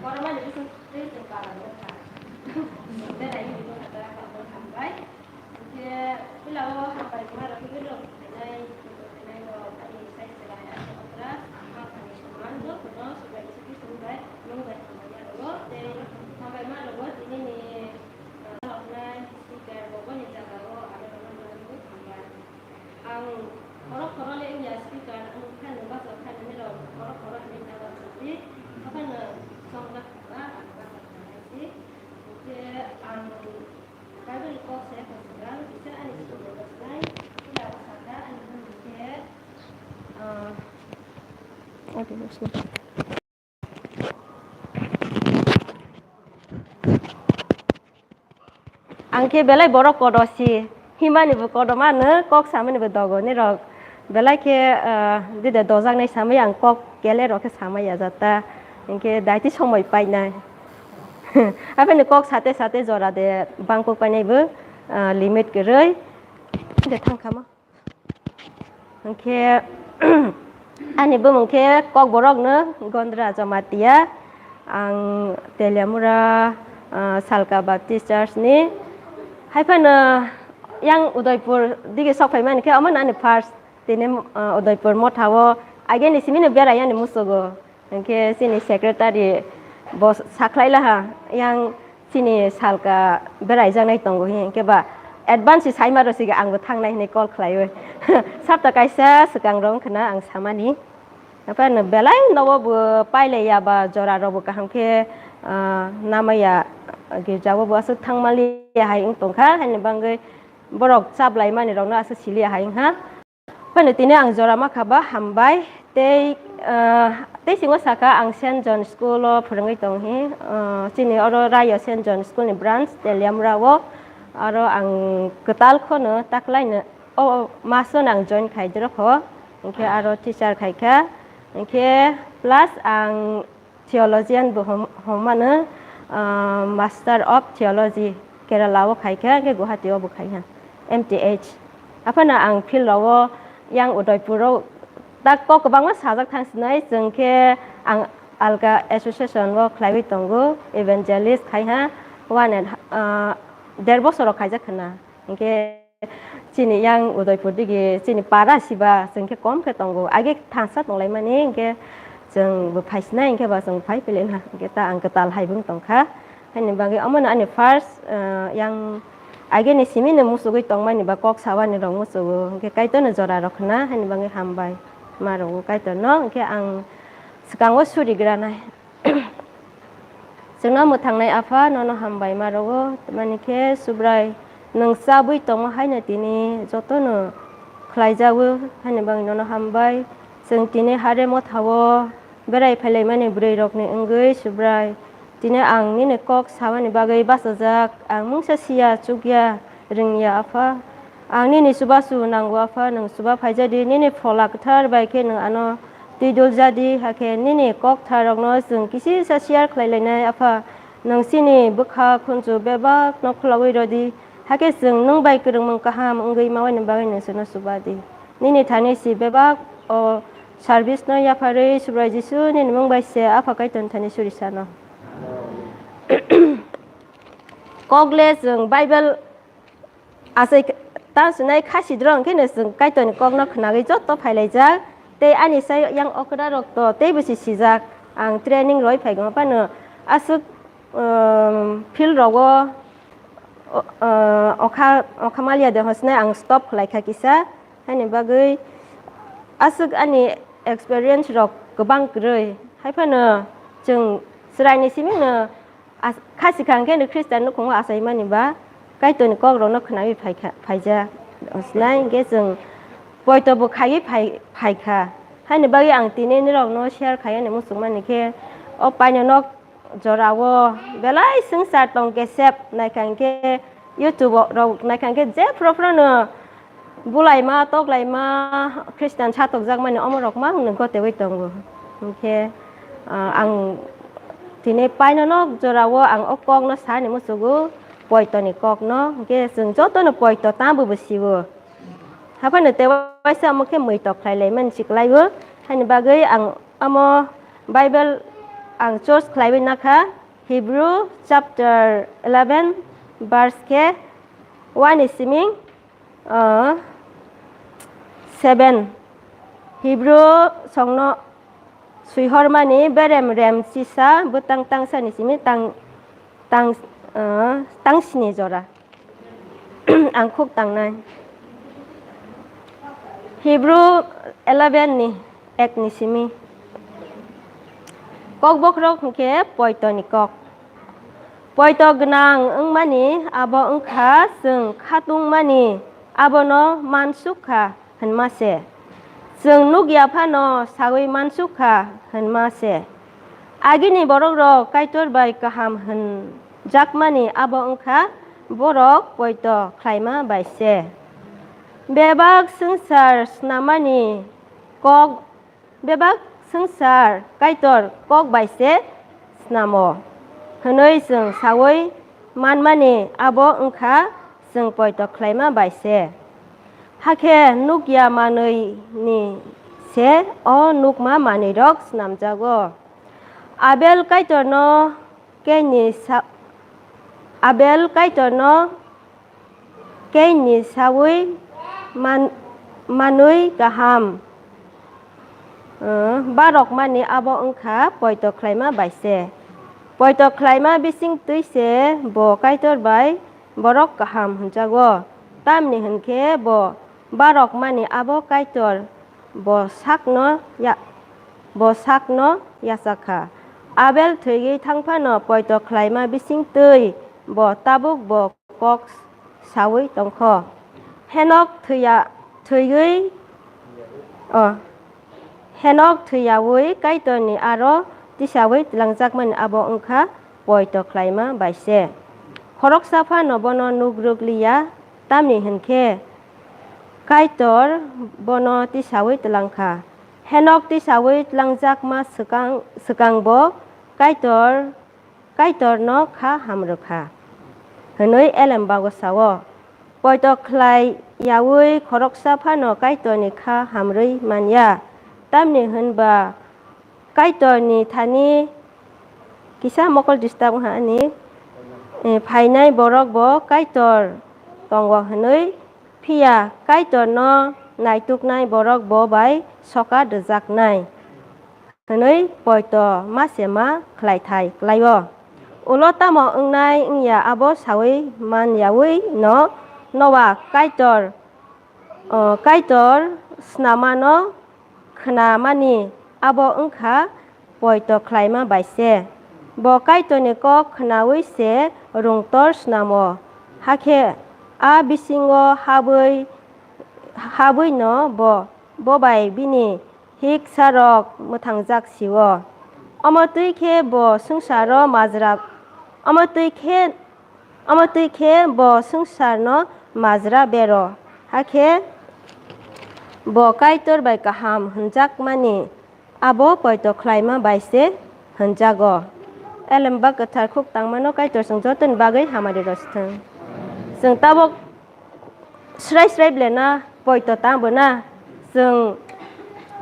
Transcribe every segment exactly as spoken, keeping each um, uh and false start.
Borok mani bwswk twi chwng bagan wngkha. Berai wngwi wngkha ta, hambai. Hwnkhe puila o hambai rwma rok khe belok phainai, belok phainai rok ani sai chwrai ani okra, ma phani soman jotono Subrai Jisu Khristo ni bai nwng bai hambai ma rwo. Tei hambai ma rwo tini ni, ah, saloknai speaker bo boni jaga o aro rwma rwma rwo hambai. Ang khorok khorok le wngya speaker, ang khaino bachok khainani rok khorok khorok hinwi ta bachok di. Haphano chongjak ba ang bachok khainai si. Hwnkhe ang Bible kok se kok swnam, kisa ani simi bwsnai, kila bwsaka ani bumung khe, ah, Ang khe belai borok kodo si, himani bo kodo mano, kok samani bo dogo ni rok. Belai khe, ah, dide dojaknai samai ang kok kele rok khe samai ya jata. Hwnkhe daiti somoi painai. Aboni kok sate sate jora de bangkok painai bo, ah, limit kwrwi. De thang kha ma. Hwnkhe, ani bumung khe Kokborokno Gondra Jamatia. Ang Teliamura, ah, Salka Baptist Church ni. Haiphano yang Udaipur dige sok phaimani khe, omo ani first tini, ah, Udaipur motha o ageni simino berai ani musugo. Hwnkhe chini secretary bo sakhlai laha, yang chini salka beraijaknai tongo hi, hwnkhe ba advance se saima rw sige, ang bo thangnai hinwi call khlaiwi. Sapta kaisa swkang rw wngkha na ang samani. Haphano belai nogo bo pailai ya ba, jora rok bo kaham khe, ah, namai ya, girja o bo aswk thangmali ya hai wng tongkha, haini bagwi borok chaplai mani rokno aswk sili ya hai wngkha. Phano tini ang jora ma kha ba hambai. Tei, ah, tei singo saka ang Saint John School o phwrwngwi tong hi. Ah, chini oro Rayo Saint John School ni branch Teliamura o. Aro ang kwtal khono taklaino o maso no ang join khai dirok ho. Hwnkhe aro teacher khai kha. Hwnkhe plus ang theologian bo hom-, hom mano, ah, Master of Theology Kerala o khai kha, hwnkhe Guwahati o bo khai kha, M T H. Aphano ang field rok o yang Udaipur o tak kok kwbangma sajak thang sinai, chwng khe ang alka association o khlaiwi tongo, evangelist khai ha, one and, ah, der bosor rok khaijak khna. Hwnkhe chini yang Udaipur digi chini para siba chwng khe kom khe tongo. Age thansa tonglaimani hwnkhe chwng bo phaisinai hwnkhe ba chwng phai pailaina. Hwnkhe ta ang kwtal hai bo wng tongkha. Haini bagwi omono ani first, eh, yang ageni simino muchugwi tongmani ba kok sawani rok muchugo. Hwnkhe Kaitorno jora rw khna haini bagwi hambai ma rwo Kaitorno. Hwnkhe ang swkango suri granai. Chwngno mwthangnai Apha, nono hambai ma rwo, tamni khe Subrai, nwng chabwi tongma haino tini jotono khlaijago, haini bagwi nono hambai. Chwng tini hare mothao berai phailaimani bwrwirokni wngwi, Subrai, tini ang nini kok samani bagwi bachajak, ang mungsa siya, chukya, ringya, Apha. Ang nini chubachu nango, Apha, nwng chuba phaijadi, nini Phola Kwthar bai khe nwng ano twi dul jadi, hakhe nini kok tharokno chwng kisisa share khlai lainai, Apha. Nwng chini bwkha khunju bebak no khulogwi rwdi, hakhe chwng nwng bai kwrwngmung kaham wngwi mawani bagwi nwng chwngno chuba di. Nini thani si bebak o service no yapharwi Subrai Jisu nini mung bai se Apha Kaitorni thani suri sano. Kok le chwng Bible achai ta sunai kha sidrong khe no chwng Kaitorni kokno khnagwi joto phailaijak. Tei ani sai yang okra rok to teibo si sijak. Ang training roi phai goma phano aswk, um, field rogo, o-, uh, okha, okha maliya de hosnai ang stop khlai kha kisa. Haini bagwi aswk ani experience rok kwbang kwrwi. Haiphano chwng chwraini simino as-, kha sikha hwnkhe no Christian nukhungo achaimani ba Kaitorni kokrokno khnawi phaikha, phaijak. Hosnai hwnkhe chwng poito bo khaiwi phai, phaikha. Haini bagwi ang tini nirokno share khai ani muchungmani khe o paino nok jorao belai swngchar tong kesep naikha hwnkhe YouTube rok naikha hwnkhe jephru phruno bulaima, toklaima, Christian satokjakmani omorok ma hwnwi gotewi tongo. Hwnkhe, ah, ang tini paino nok jorao ang o kokno sani muchugo, poitoni kokno. Hwnkhe chwng jotono poito tamo bo sio. Haphano tei waisa omo khe mui tok khlai laimani si kwlaibo. Haini bagwi ang omo Bible ang choice khlaiwi nakha Hebrew chapter eleven verse khe one ni siming, ah, seven. Hebrew songno swihormani berem rem chisa bwtang tangsa ni simi tang, tang, ah, tang sini jora. Ang khuk tangnai. Hebrew eleven ni ek ni simi. Kok bokhorok hwnkhe poito ni kok. Poito gwnang wngmani abo wngkha chwng khatungmani abono mansuk kha hwnma se. Chwng nukya phano sawi mansuk kha hwnma se. Agini borokrok Kaitor bai kaham hwnjakmani abo wngkha borok poito khlaima bai se. Bebak swngchar snamani kok, bebak swngchar Kaitor kok bai se snamo hwnwi chwng sawi manmani abo wngkha chwng poito khlaima bai se. Hakhe nukya manwi ni se o nukma manwirok snamjago. Abel Kaitorno keini sa-, Abel Kaitorno keini sawi man-, manwi kaham, eh, barokmani abo wngkha poito khlaima bai se. Poito khlaima bising twi se bo Kaitor bai borok kaham hwnjago. Tamni hwnkhe bo barokmani abo Kaitor bo sakno ya-, bo sakno yachakha. Abel thwigwi thangphano poito khlaima bising twi bo tabuk bo kok sawi tongkho. Henok thwiya-, thwigwi, o, Henok thwiyawi Kaitorni aro tisawi tlangjakmani abo wngkha poito khlaima bai se. Khoroksa phano bono nugrwk liya, tamni hwnkhe Kaitor bono tisawi tlangkha. Henok tisawi tlangjakma swkang, swkangbo Kaitor Kaitorno kha hamrwkha, hwnwi Elembago sao. Poito khlai yaui khoroksa phano Kaitorni kha hamrwi man ya, tamni hwn ba Kaitorni thani kisa mokol disturb wngkha ani, eh, phainai borok bo Kaitor tongo hwnwi, phiya Kaitorno naituknai borok bo bai sokat rwjaknai. Hwnwi poito ma se ma khlaithai klai-o. Ulo tamo wngnai wngya abo saui man yaui no Noa Kaitor, o, Kaitor snamano khnamani abo wngkha poito khlaima bai se. Bo Kaitorni kok khnaui se rungtor snamo. Hakhe a bisingo habwi, habwino bo, bo bai bini hiksarok mwthangjak sio. Omo twi khe bo swngcharo majra, omo twi khe, omo twi khe bo swngcharno majra bero. Hakhe bo Kaitor bai kaham hwnjakmani abo poito khlaima bai se hwnjago. Elem ba kwthar khuk tangmano Kaitor chwng jotoni bagwi hamari rw sithwng. Chwng tabuk srai srai ble na poito tang bo na. Chwng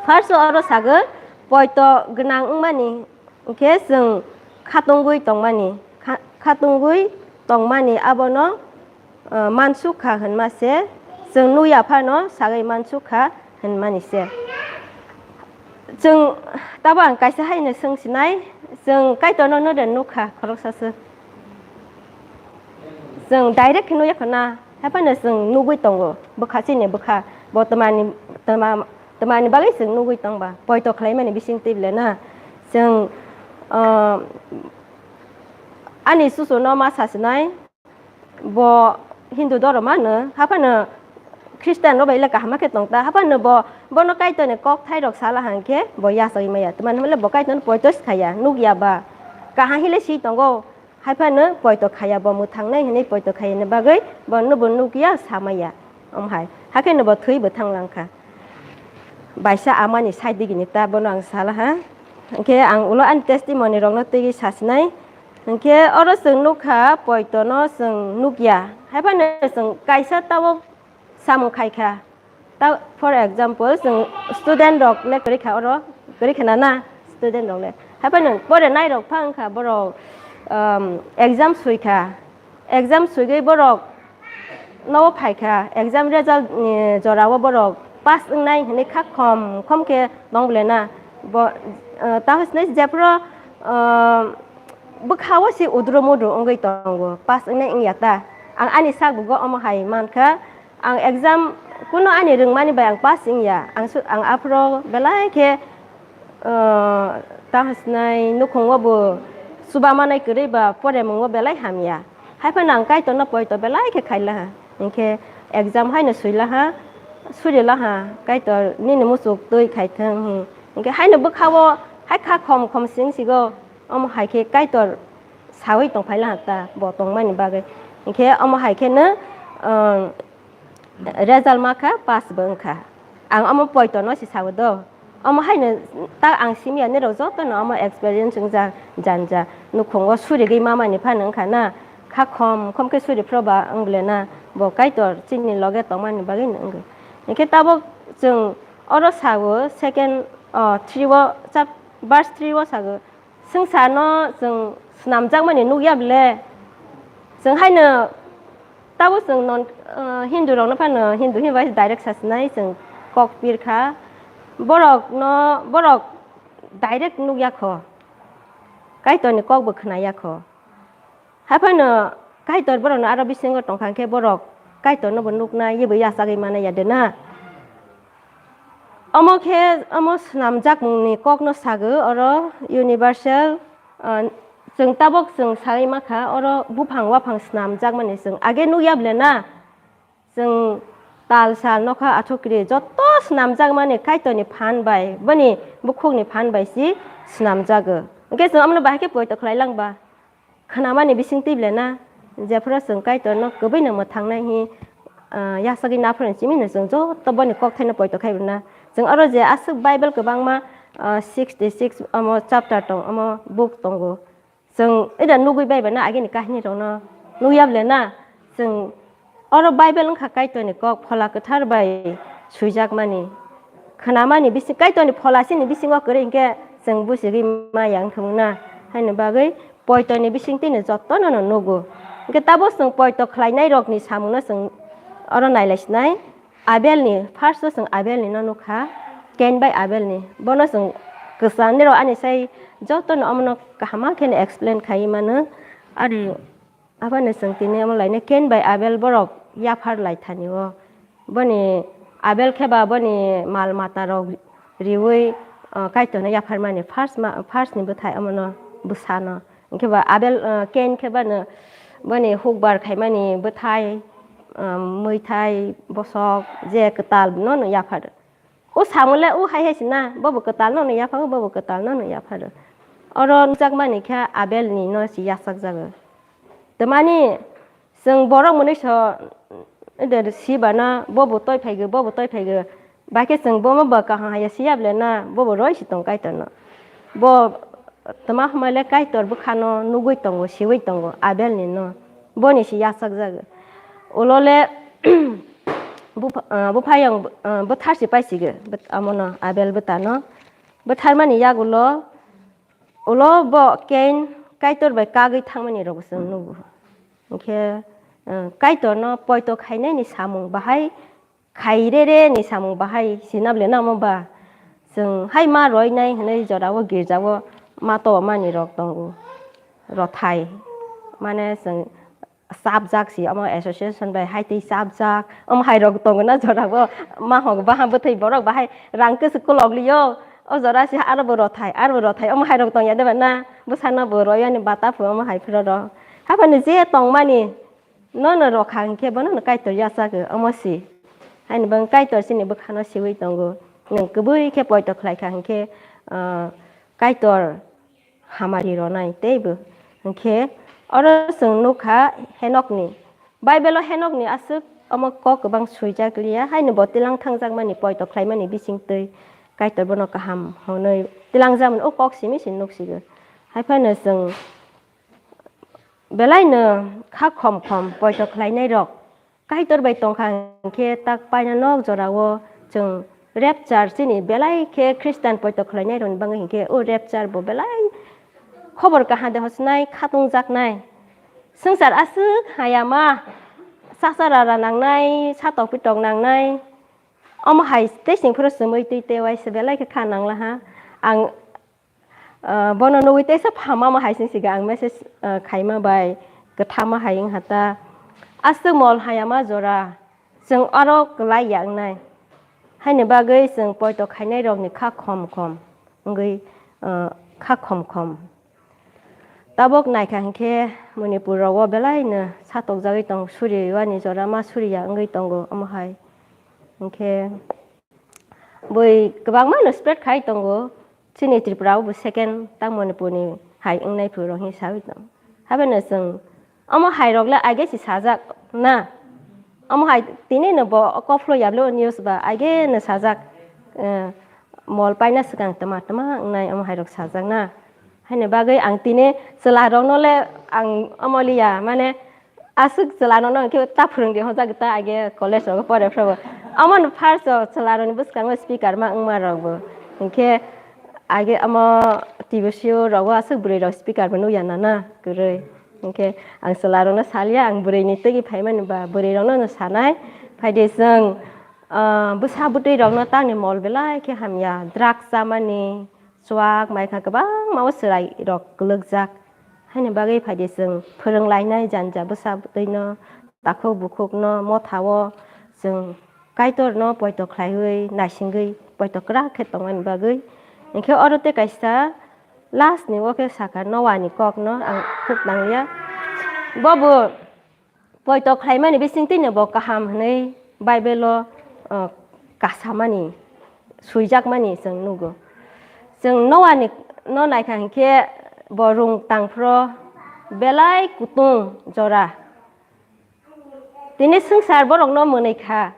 first o oro sagwi poito gwnang wngmani, hwnkhe chwng khatungwi tongmani, kha-, khatungwi tongmani abono, uh, mansuk kha hwnma se, chwng nukya phano sagwi mansuk kha hwnmani se. Chwng tabo ang kaisa haino swng sinai, chwng Kaitorno no de nukha khoroksa se. Chwng direct khe nukya kho na, haiphano chwng nugwi tongo, bwkha chini bwkha, bo twmani, twma-, twmani bagwi chwng nugwi tongba, poito khlaimani bising twi ble na. Chwng, ah, ani susu no ma sa sinai, bo Hindu dhoroma no, haiphano Christian rok bai le kaham khe tong ta, haiphano bo, bono Kaitorni kok thai rok sala hang khe bo yachagwi maya, twmani hwnle bo Kaitorno poito se khaya, nukya ba, kaham hile si tongo. Haiphano poito khaya bo mwthangnai hwnwi poito khayani bagwi bo nubo nukya samaya. Omo hai. Hakhe no bo thwi bo thang langkha. Baisa amani side digini ta bono ang sala ha. Hwnkhe ang ulo ani testimony rokno twiwi sasinai. Hwnkhe oro chwng nukha poitono chwng nukya. Haiphano chwng kaisa tabuk samung khaikha. Ta, for example, chwng student rok le kwrwi kha oro, kwrwi kha na na? student rok le. Hai phano pore nai rok pha wngkha borok, um, exam sui kha. Exam suigwi borok nogo phai kha. Exam result ni jora o borok pass wngnai hinwi kha khom khom khe tong bole na. Bo, uh, ta hwnwi jephuru, uh, bwkha o se udro mudro wngwi tongo. Pass wngnai wngya ta. Ang ani sak bugo omo hai man kha. Ang exam kuno ani rwngmani bai ang pass wngya. Ang su-, ang aphuru belai khe, uh, ta hwnwi nukhungo bo chuba manai kwrwi ba poremungo belai hamya. Hai phano ang Kaitorno poito belai khe khaila ha. Hinkhe exam haino suila ha, surila ha, "Kaitor, nini muchuk twi khai thung," hi. Hinkhe haino bwkha o hai kha khom khom sing sigo, omo hai khe Kaitor sawi tong phaila ha ta, bo tongmani bagwi. Hinkhe omo hai kheno, um, result ma kha, pass bo wng kha. Ang omo poito no si sawi do. Omo haino ta ang simi ya nirok joto no omo experience wngjak janja. Nukhungo surigwi mamani phano wngkha na. Kha khom khom khe suri phuru ba wng bole na. Bo Kaitor chini loge tongmani bagwi no wngwi. Hinkhe tabuk chwng oro sago second, oh, three o chap-, verse three o sago. Swngcharno chwng snamjakmani nukya bole? Chwng haino tabuk chwng non, uh, Hindu rokno phano Hindu hinwi bai direct sasinai chwng kok pir kha. Borokno, borok direct nukya kho. Kaitorni kok bo khwnaya kho. Hai phano Kaitor borokno aro bisingo tongkha khe borok Kaitorno bo nuknai, yebo yachagwi manai ya de na. Omo khe, omo snamjakmungni kokno sago oro universal, ah, chwng tabuk chwng sawi mankha oro buphang waphang snamjakmani chwng age nukya bole na? Chwng tal sal nokha athukri joto snamjakmani Kaitorni phan bai, boni bukhukni phan bai si snamjago. Hwnkhe chwng omono bahai khe poito khlai lang ba? Khwnamani bising twi bole na, jephuru chwng Kaitorno kwbwino mwthangnai hi, ah, yachagwi naphuru simi no chwng joto boni kokthaino poito khai rwna. Chwng oro je aswk Bible kwbangma, ah, sixty six omo chapter tong, omo book tongo. Chwng ida nugwi bai ba na agini kahini rokno nugya bole na? Chwng Oro Bible wngkha Kaitorni kok, Phola Kwthar bai swijakmani. Khwnamani bising, Kaitorni Phola chini bisingo kwrwi hinkhe chwng buchigwi maya wngthwng na. Haini bagwi poitoni bisingtwino jotono no nugo. Hinkhe tabuk chwng poito khlainairokni samungno chwng oro nailaisinai. Abelni, first o chwng Abelni no nukha, Cain bai Abelni. Bono chwng kwchanirok ani sai jotono omono kaham kheno explain khaiwi mano. Ani Abono chwng tini omo laina Cain bai Abel borok yaphar lai thani o. Boni Abel khe ba boni mal mata rok riwi, ah, Kaitorno yapharmani first ma, first ni bwthai omono bwsano. Hinkhe ba Abel, ah, Cain khe bano boni hukbar khaimani bwthai, ah, mwithai, bosok, je kwtal no no yaphar. O samung le o hai hai se na, bobo kwtal no no yapharo, bobo kwtal no no yapharo. Oro nukjakmani khe Abel ni no se yachak jago. Tamani chwng borok mwnwi so, ede si ba na, bobo toi phaigo, bobo toi phaigo. Bai khe chwng bomo ba kaham haya si ya bole na, bobo roi si tong Kaitor no. Bo tama hwnba le Kaitor bwkha no nugwi tongo, siwi tongo Abel ni no. Boni se yachak jago. Ulo le bupha-, ah, buphayung, ah, bwthar se paisigo, bwt-, amono Abel bwtano. Bwtharmani yagulo, ulo bo Cain Kaitor bai kagwi thangmani rokbo chwng nugo. Hinkhe, ah, Kaitorno poito khainaini samung bahai, khairere ni samung bahai sina bole namo ba? Chwng hai ma roinai hwnwi jorao girjao ma tobomani rok tongo. Rothai, mane chwng chapjak si omo association bai hai twi chapjak, omo hai rok tongo na jorao ma hok baha bwthai borok bahai rang kwchwk kwlok lio. O jora se aro bo rothai, aro bo rothai, omo hai rok tongya de ba na? Bwsano bo royani bata phu omo hai phiro rok. Haphano je tongmani no no rokha hinkhe bono no Kaitor yachago, omo si. Haini bang Kaitor chini bwkhano siwi tongo. Nwng kwbwi khe poito khlai kha hinkhe, ah, Kaitor hamari ronai teibo. Hinkhe oro chwng nukha Henokni. Bible o Henokni aswk omo kok kwbang swijak liya, haino bo tilang thangjakmani, poito khlaimani bisingtwi Kaitor bono kaham hwnwi tilangjakmani o kok simi se nuksigo. Haiphano chwng belaino kha khom khom poito khlainairok Kaitor bai tongkha hinkhe tak paina nok jorao chwng rapture chini belai khe Christian poito khlainai rokni bagwi hinkhe o rapture bo belai khobor kaham de hosnai khatungjaknai. Swngchar aswk hayama, chasa rara nangnai, satok pitok nangnai. Omo hai tei singphuru sumui twi tei waisa belai khe kha nangla ha. Ang, ah, bono nugwi teisa phama ma hai sing siga ang message, ah, khaima bai kwthama hai wngha ta. Aswk mol hayama jora. Chwng oro kwlai ya wngnai. Haini bagwi chwng poito khainai rokni kha khom khom wngwi, ah, kha khom khom. Tabuk naikha hinkhe Manipur rogo belai no satok jagwi tong, suri wani jora ma suri ya wngwi tongo omo hai. Hinkhe bui kwbangma no spread khai tongo. Chini Tripura o bo second, tang Manipur ni hai wngnai phuru rok hinwi sawi tong. Habai no chwng omo hai rok le age si sajak na. Omo hai tini no bo kok phlo ya blo news ba age no sajak. Eh, mol paina swkang tama tama wngnai omo hai rok sajak na. Haini bagwi ang tini chwla rok no le ang omo liya mane aswk chwla rokno hinkhe ta phwrwngdi hwnjak ta age college rogo pore phrobo. Amoni first o chwla rokni bwskango speaker ma wngma rokbo. Hinkhe age amo T V C O rogo aswk bwrwi rok speaker bo nukya nana kwrwi. Hinkhe ang chwla rokno salia ang bwrwini twgwi phaimani ba bwrwi rokno no sanai. Phaidi chwng, ah, bwsa bwtwi rokno tamni mol belai khe hamya, drugs chamani, chuak maikha kwbangma o chwrai rok kwlwkjak. Haini bagwi phaidi chwng phwrwng lainai janja bwsa bwtwino, takhuk bukhukno, mothao chwng Kaitorno poito khlaiwi naisingwi poito kwrak khe tongmani bagwi. Hinkhe oro tei kaisa last ni o khe sakha Noah ni kokno ang khuk nangya. Bobo poito khlaimani bisingtwino bo kaham hwnwi Bible o, uh, kasamani, swijakmani chwng nugo. Chwng Noah ni no naikha hinkhe bo rung tangphro belai kutung jora. Tini swngchar borokno mwnwi kha.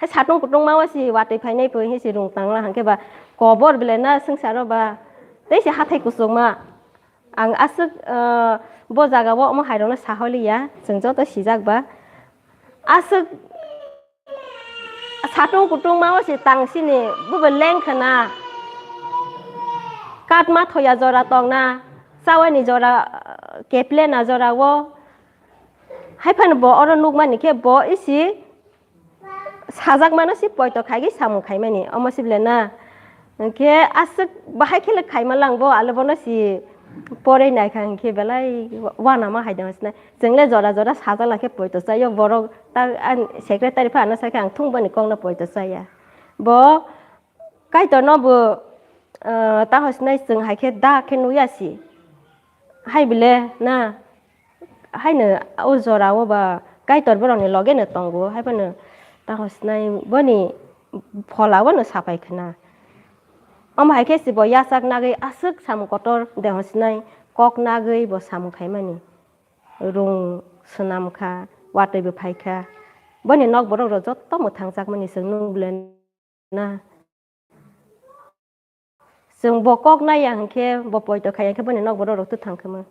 Hai satung kutung ma o si watwi phainai pho hinsi rung tangla hinkhe ba kobor belai na swngcharo ba tei se hathai kuchukma. Ang aswk, ah, bo jaga o omo hai rokno saholi ya, chwng joto sijak ba. Aswk satung kutung ma o se tang sini, bobo leng khna. Katma thoya jora tongna, chawani jora, ah, keple na jora o. Hai phano bo oro nukmani khe bo isi sajakmano si poito khaigwi samung khaimani, omo si bwle na? Hinkhe aswk bahai khele khaima lang bo, ale bono si porwi naikha hinkhe belai wanama hai de hosna. Chwngle jora jora sajak lai khe poito chaio, borok ta, ani secretary pha ano sakhe ang thung boni kokno poito chaya. Bo Kaitorno bo, ah, ta hosnai chwng hai khe da khe nukya si. Hai bwle na? Haino o jora o ba Kaitor borokni loge no tongo, hai phano ta hosnai boni phola o no sapai khna. Omo hai khe se bo yachak nagwi aswk samung kotor de hosnai kok nagwi bo samung khaimani. Rung swnam kha, watwi bo phai kha. Boni nok borok rok joto mwthang jakmani chwng nung bwle na. Chwng bo kok naiya hinkhe, bo poito khaiya hinkhe boni nok borok rok twthang khwmwng,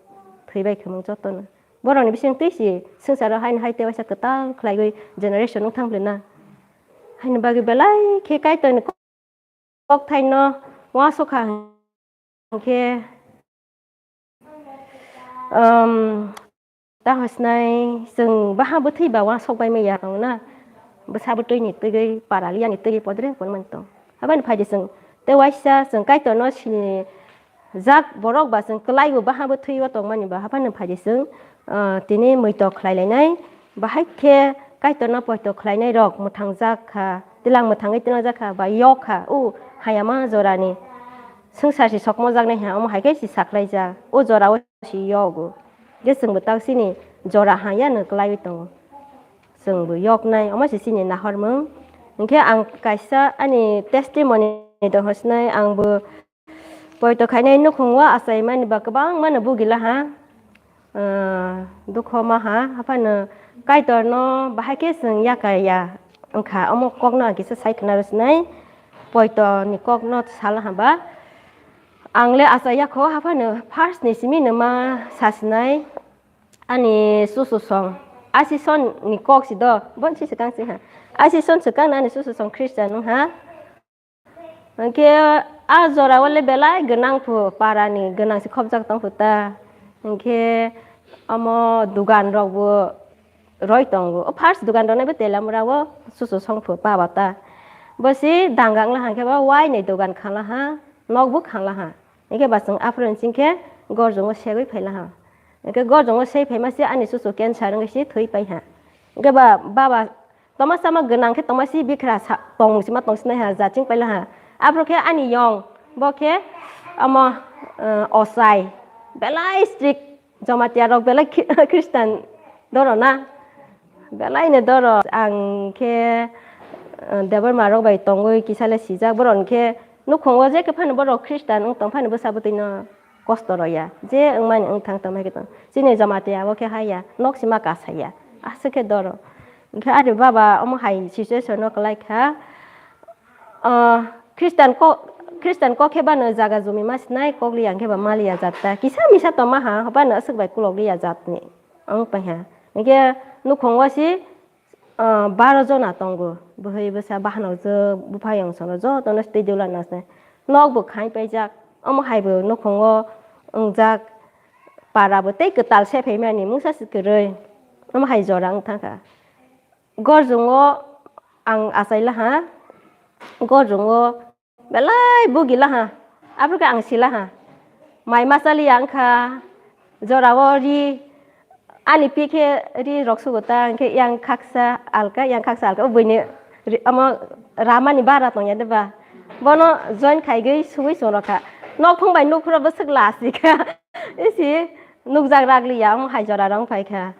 thwibai khwmwng jotono. Borokni bising twi si swngcharo haino hai tei waisa kwtal khlaiwi generation wng thang bwle na. Haini bagwi belai khe Kaitorni kokthaino uansukha hinkhe, um, ta hosnai chwng baha bwthwi ba uansuk bai manya tong na. Bwsa bwtwini twgwi, paraliani twgwi podre ponmani tong. Habani phaidi chwng tei waisa chwng Kaitorno sini jak borok ba chwng kwlaibo baha bwthwi o tongmani ba haphano phaidi chwng, ah, tini muitok khlai lainai. Bahai khe Kaitorno poito khlainai rok mwthang jak kha, tilang mwthangwi tilang jak kha ba yok kha, o hayama jorani swngchar si sokmo jaknai ha, omo hai khe si saklai jak, o jora o si yogo. Khe chwng bo tak chini jora haya no kwlaiwi tongo, chwng bo yok nai, omo si chini nahormung. Hinkhe ang kaisa ani testimony tong hosnai, ang bo poito khainai nukhung o achaimani ba kwbangma no bugila ha, ah, dukho ma ha, haphano Kaitorno bahai khe chwng yakaya wngkha, omo kokno ang kisa sai khna rwsnai, poito ni kokno sala ha ba. Ang le achaiya kho, haphano first ni simi no ma sasinai ani susu song, asison ni kok si do, bon si swkang si ha, asison swkang no ani susu song Christian wng ha. Hwnkhe a jora o le belai gwnang phu, para ni gwnang se khopjak tong phu ta. Hwnkhe omo dugan rok bo roi tongo. O first dugan rwnai bo Telamura o susu song phu baba ta. Bo se danga wng la ha hwnkhe bo uainwi dugan kha la ha, nok bo kha la ha. Hwnkhe ba chwng aphuru hwn sing khe gorjong o segwi phai la ha. Hwnkhe gorjong o sei phaima se ani susu cancer wngwi se thwi pai ha. Hwnkhe ba baba tongma sama gwnang khe tongma si bikra sa-, tong sima tong sinai ha, jaching paila ha. Aphuru khe ani yong, bo khe omo, eh, ochai, belai strict, Jamatia rok belai khi-, Christian doro na, belai no doro. Ang khe, eh, Debbarma rok bai tongwi kisa le sijak, borok khe nukhung o je khe phano borok Christian wng tong phano bwsa bwtwi no kosto rw ya, je wngmani wng thang tongma khe tong. Chini Jamatia o khe haya, nok sima kasa ya, aswk khe doro. Hwnkhe ani baba omo hai situation no kwlai kha. Ah, Christian kok, Christian kok khe bano jaga jumi ma sinai, kok liya hwnkhe ba ma liya jat ta. Kisa misa tongma ha, bano aswk bai kulok liya jat ni wng pai ha. Hwnkhe nukhung o si ah, baro jona tongo. Bwhwi bwsa bahanok jwk, bupha yong song rok jotono twi dula nang se. Nok bo khai paijak. Omo hai bo nukhung o wngjak. Para bo tei kwtal se phaimani mungsa se kwrwi. Omo hai jora wng thang kha. Gorjong o ang achai la ha. Gorjong o belai bugi la ha, aphuru khe ang si la ha. Mai ma cha liya wng kha, jora o ri, ani pi khe ri rok sugo ta, hwnkhe yang khaksa alka, yang khaksa alka, o buini ri-, omo ramani bara tong ya de ba? Bono join khaigwi sugwi chwng rw kha. Nok phung bai nuk phuru bwswk la si kha. Isi nukjak rak liya, omo hai jora rok wng phai kha.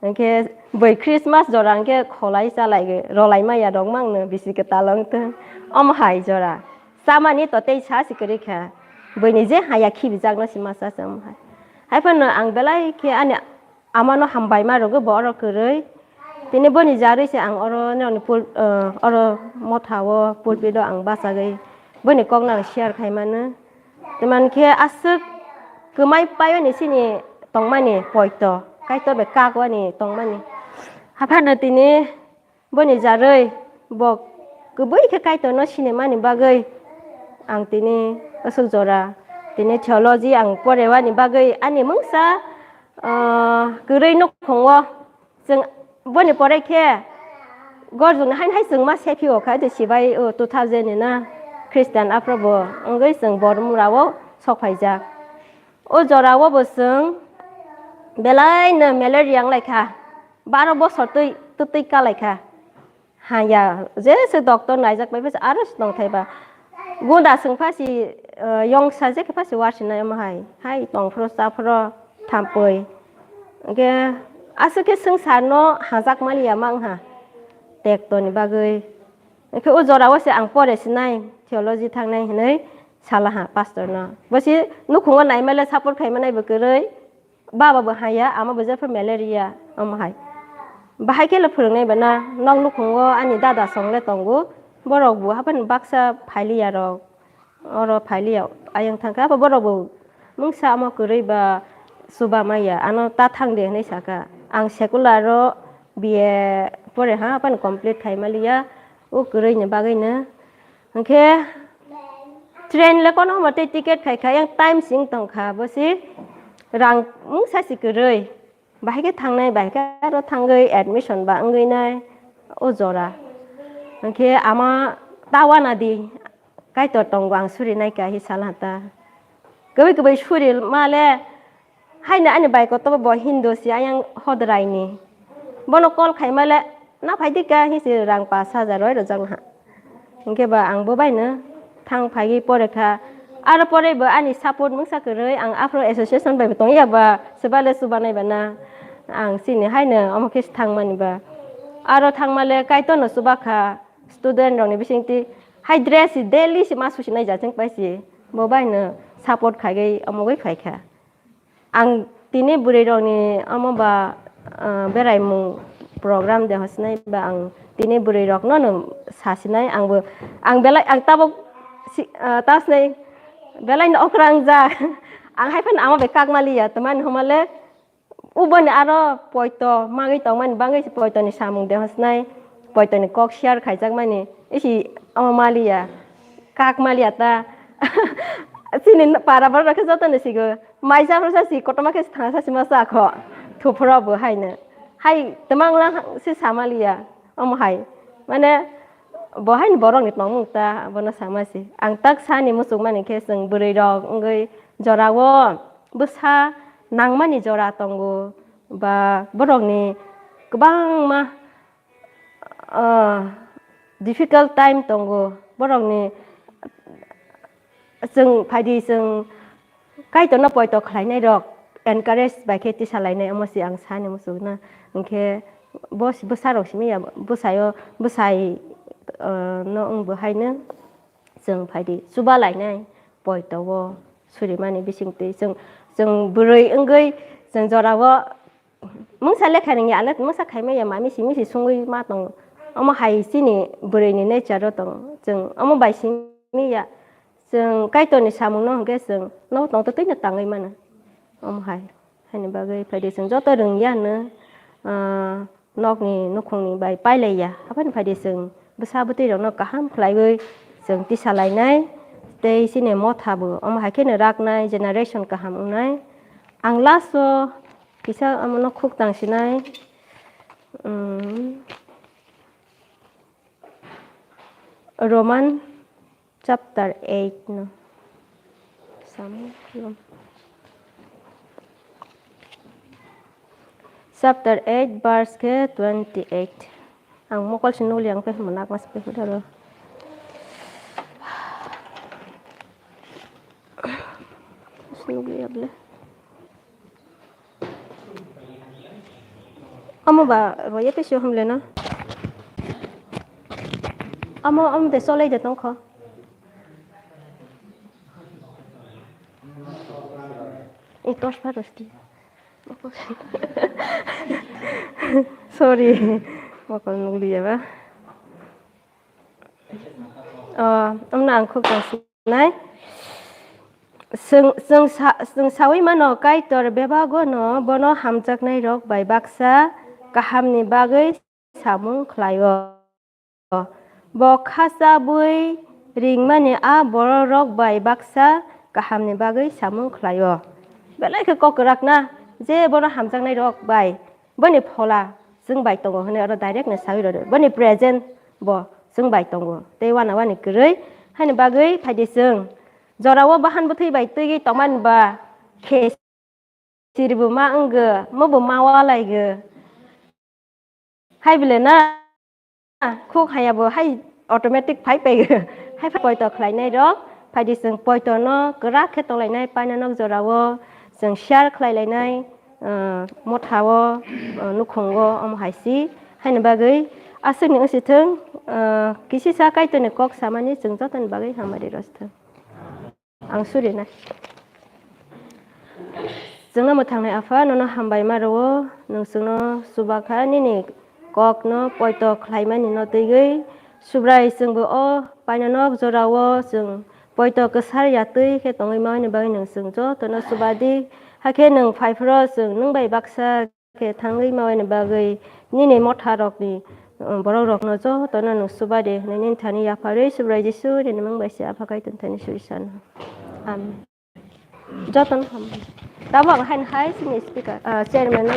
Hwnkhe bui Christmas jora hwnkhe kholai chalai rolai maya rok mangno bisi kwtal wng thung. Omo hai jora chamani to tei sa si kwrwi kha. Buini je haya khibijakno si ma cha se omo hai. Hai phano ang belai khe ani amano hambai ma rwgwi bo oro kwrwi. Tini boni jarwi se ang oro nini pul-, eh, oro motha o pulpit o ang bachagwi boni kokno ang share khai mano. Tei man khe aswk kwmai paio ni chini tongmani poito, Kaitor bai kagwani tongmani. Haphano tini boni jarwi bo kwbwi khe Kaitorno sinimani bagwi ang tini aswk jora tini theology ang porewani bagwi ani mungsa, ah, kwrwi nukhungo. Chwng boni pore khe gorjokni haino hai chwngma sephi o kha, de sibai o two thousand ni na Christian aphuru bo wngwi chwng Bormura o sok phaijak. O jora o bo chwng belai no malaria wng lai kha, baro bosor twi, twi, twi ka lai kha. Ha ya, jesa doctor naijak bai phai aro se tong thai ba. Gunda swng pha si, eh, yong sa je khe pha si war sinai omo hai. Hai tong phro cha phro thampui. Hwnkhe aswk khe swngcharno hajak mani ya ma wng ha. Tekto ni bagwi. Hwnkhe o jora o se ang pore sinai, theology thangnai hinui sala ha pastor no. Bo si nukhungo nai male support khai manai bo kwrwi. Baba bo haya, ama bo jepho malaria, omo hai. Bahai khe le phwrwngnai bana, nok nukhungo ani dada song le tongo, borok bo haphano baksa phailiya rok, oro phailiya ayang thangkha, abo borok bo mungsa amo kwrwi ba chuba maya, ano ta thang de hinui saka. Ang secular o B A pore ha, haphano complete khai maliya, o kwrwi ni bagwi no. Hwnkhe train le kono hwnba tei ticket khai kha, yang time sing tong kha, bo se rang mungsa si kwrwi. Bahai khe thangnai, bahai khe aro thangwi admission ba wngwi nai o jora. Hwnkhe ama ta wana di, Kaitor tongo ang suri nai kha hi sala ta. Kwbwi kwbwi suri ma le, Haino ani bai kotor bo Hindu si ayang Hodrai ni. Bono call khai ma le, "Na phai di ka," hi si rang pash hajar roi rwjak ha. Hwnkhe ba ang bo bai no thang phai pore kha. Aro pore bo ani support mungsa kwrwi ang aphro association bai bo tong ya ba, se ba le chuba nai ba na. Ang chini haino omo khe thang mani ba. Aro thang ma le Kaitor no chuba kha, student rok ni bising twi hai dress si daily si ma susi nai ja chwng pai si. Bo bai no support khai omo gwi phai kha. Ang tini bwrwi rokni omo ba, ah, beraimung program de hosinai ba ang tini bwrwi rokno no sasinai ang bo, ang belai ang tabuk si, ah, ta sinai belai no okrang jak. Ang hai phano ama bai kak maliya, tamani homa le uboni aro poito magwi tongmani bagwi si poito ni samung de hosinai, poito ni kok share khaijak mani isi ama maliya. Kak maliya ta. Chini para borok rok khe joto ni sigo. Mai sa phuru sa si, kotorma khe thang sa si ma sa kho. Thu phuru bo hai no. Hai twmang lang se sa maliya. Omo hai. Mane bo hai ni borok ni tongmung ta, bono sa ma si. Ang tak sa ni muchung mani khe chwng bwrwi rok wngwi jora o bwsa nangmani jora tongo. Ba borok ni kwbangma ah, difficult time tongo, borokni chwng phaidi, chwng Kaitorno poito khlainai rok encourage bai khe tisa lainai, omo se ang sani muchungna. Hinkhe bo bwsa rok simi ya, bwsayo, bwsai, ah, no wng bo haino chwng phaidi chuba lainai poito o surimani bisingtwi chwng, chwng bwrwi wngwi chwng jora o Mungsa lekha ni ya, ale mungsa khai maya, mami simi si sungwi ma tongo. Omo hai chini bwrwi ni nature o tongo. Chwng omo bai simi ya. Chwng Kaitor ni samung no hwnkhe chwng nogo tong twino tangwi mano. Omo hai. Haini bagwi phaidi chwng joto rwngya hwno, ah, nok ni nukhung ni bai pailai ya. Aphani phaidi chwng bwsa bwtwi rok no kaham khlaiwi chwng tisa lainai. Tei chini motha bo omo hai kheno raknai, generation kaham wngnai. Ang last o kisa omono khuk tang sinai, um, Roman chapter eight no. Samo Rom-, chapter eight, verse khe twenty-eight. Ang mokol se nukliya, ang khe hwnba nak mas khe hwnba ro. Nukliya ble. Omo ba roye tei se hwnle no. Omo, omo de cholai de tongkho. I tos pha rosti. Sorry. Mokol nukliya ba. O, omno ang khuk tongsinai. Chwng, chwng sa-, chwng saui mano, Kaitor bebago no bono hamjaknai rok bai baksa kahamni bagwi samung khlaio. Bo khachabwi ringmani a bororok bai baksa kahamni bagwi samung khlaio. Belai khe kok kwrak na, je bono hamjaknai rok bai boni phola chwng bai tongo hwnwi oro direct no saui rw di. Boni present bo chwng bai tongo. Tei uanawani kwrwi haini bagwi phaidi chwng jorao bahan bwthwi bai twiwi tongmani ba khe siribo ma wngw, mobo ma ualaigw. Hai bile na, khuk haya bo hai automatic phai paigo. Hai phai poito khlainai rok, phaidi chwng poito no kwrak khe tonglainai, paina nok jorao chwng share khlailainai, ah, motha o, ah, nukhung o, omo hai si. Haini bagwi aswk ni wng si thung, ah, kisisa Kaitor ni kok samani chwng joto ni bagwi hamari rw si thung. Ang suri na. Chwngno mwthangnai Apha, nono hambai ma rwo, nwng chwngno chuba kha, nini kokno poito khlaimani no twiwi. Subrai chwngbo o paina nok jorao chwng poito kwsar ya twi khe tongwi mani bagwi nwng chwng jotono chuba di. Hakhe nwng phai phro chwng nwng bai baksa khe thangwi mawani bagwi nini motha rokni, um, borok rokno jotono nwng chuba di hwnwi nini thani yapharwi Subrai Jisu nini mung bai se Apha Kaitor thani suri sano. Amen. Jotono hambai. Tabuk ang haino hai chini speaker, ah, chairman no